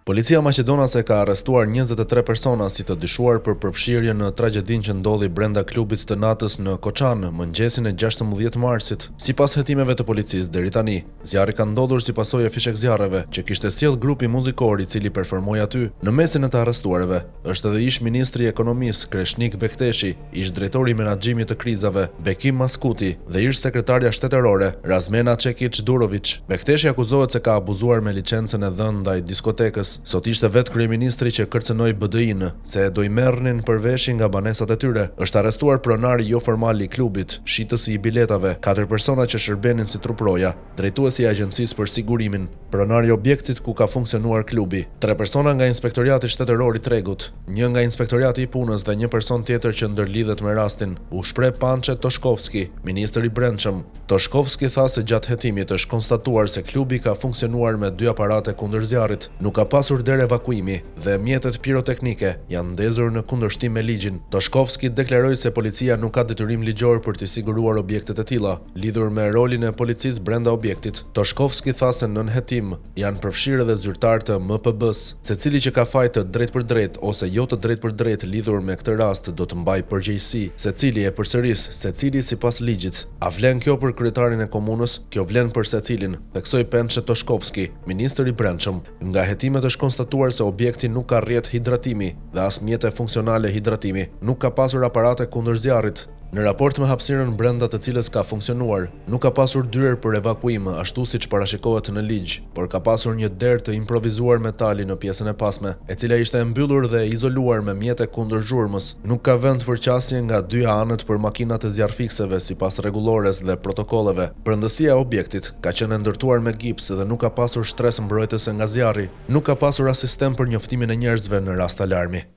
Policia maqedonase ka arrestuar 23 persona si të dyshuar për përfshirje në tragjedinë që ndodhi brenda klubit të natës në Koçan, mëngjesin e 16 marsit. Sipas hetimeve të policisë deri tani, zjarri ka ndodhur si pasojë e fishekzjarreve që kishte sjellë grupi muzikor i cili performoi aty. Në mesin e të arrestuarve është edhe ish-ministri i Ekonomisë, Kreshnik Bekteshi, ish-drejtori i Menaxhimit të Krizave, Bekim Maskuti dhe ish-sekretarja shtetërore, Razmena Çekiç Duroviç. Bekteshi akuzohet se ka abuzuar me licencën e dhënë ndaj diskotekës. Sot ishte vetë kryeministri që kërcënoi BDI-në, se do i merrnin për veshi nga banesat e tyre. Është arrestuar pronari joformal i klubit, shitësi i biletave, katër persona që shërbenin si truproja, drejtuesi i Agjencisë për Sigurimin, pronari i objektit ku ka funksionuar klubi, tre persona nga Inspektoriati Shtetëror i Tregut, një nga Inspektoriati i Punës dhe një person tjetër që ndërlidhet me rastin, u shpreh Pançe Toshkovski, ministër i Brendshëm. Toshkovski tha se gjatë hetimit është konstatuar se klubi ka funksionuar me dy aparate kundër zjarrit, nuk ka pasur derë evakuimi dhe mjetet piroteknike janë ndezur në kundërshtim me ligjin. Toshkovski deklaroi se policia nuk ka detyrim ligjor për t'i siguruar objektet e tilla. Lidhur me rolin e policisë brenda objektit, Toshkovski tha se nën hetim janë përfshirë edhe zyrtarë të MPB-së. Secili që ka faj të drejtpërdrejtë ose jo të drejtpërdrejtë lidhur me këtë rast do të mbajë përgjegjësi. Secili, e përsëris, secili sipas ligjit. A vlen kjo për kryetarin e komunës? Kjo vlen për secilin, theksoi Pençe Toshkovski, ministër i Brendshëm. Nga hetimet është konstatuar se objekti nuk ka rrjet hidratimi dhe as mjete funksionale hidratimi, nuk ka pasur aparate kundër zjarrit. Në raport me hapësirën brenda të cilës ka funksionuar, nuk ka pasur dyer për evakuim, ashtu siç parashikohet në ligj, por ka pasur një derë të improvizuar metali në pjesën e pasme, e cila ishte e mbyllur dhe e izoluar me mjete kundër zhurmës. Nuk ka vend për qasje nga dyja anët për makinat e zjarrfikëseve sipas rregullores dhe protokolleve. Brendësia e objektit ka qenë e ndërtuar me gips dhe nuk ka pasur shtresë mbrojtëse nga zjarri. Nuk ka pasur as sistem për njoftimin e njerëzve në rast alarmi.